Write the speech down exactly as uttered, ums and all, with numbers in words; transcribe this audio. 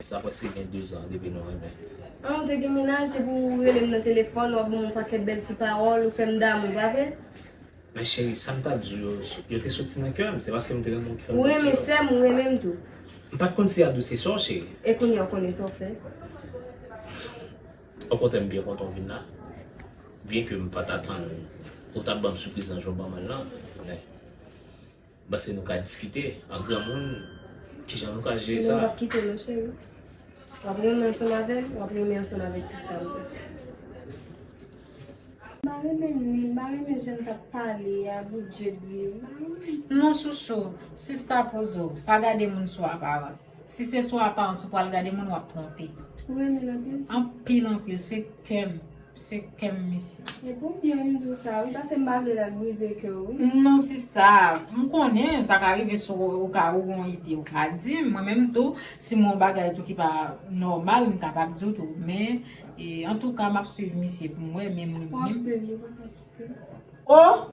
Sa prèske gen dezan depi nou renmen. An, ou te gen mennaj epi ou rele m nan telefòn, w ap ban m yon pakèt bèl ti pawòl, ou fè m damou, pa vre? Men cheri, sa m t ap di w yo, yo te soti nan kè m. Se paske m te renmen w ki fè m. Ou renmen sè m, ou renmen m tou. M pa t konn si Adou se sè w, cheri. E kounye a w konnen sa w fè. Okontrè, m byen kontan w vin la. Byen ke m pa t atann ou t ap ban m sipriz nan jan w ban m l lan. Men, m panse nou ka diskite an granmoun kijan nou ka jere Men m sa. P ap kite non, cheri. W ap renmen ansanm avè l, w ap renmen ansanm avèk sista m tou. M pa renmen li, m pa renmen jan l t ap pale a, bout je li. M pa renmen. Non, chouchou, sista, poze w. Pa gade moun sou aparans. Si se sou aparans ou pral gade moun, w ap twonpe. Ou renmen l anpil? Anpil, anpil, se kè m. Se kè m, mesye. E pou byen m di w sa, wi, paske m pa vle l al brize kè w, wi. Non, sista, m konnen sa ka rive sou ou ka ou gon ide ou ka di m. Mwen menm tou, si m yon bagay tou ki pa nòmal, m kapab di w tou. Men, e, antouka, m ap swiv misye pou m wè, men mwen W ap menm. Swiv li, w pa ka kite. Oh!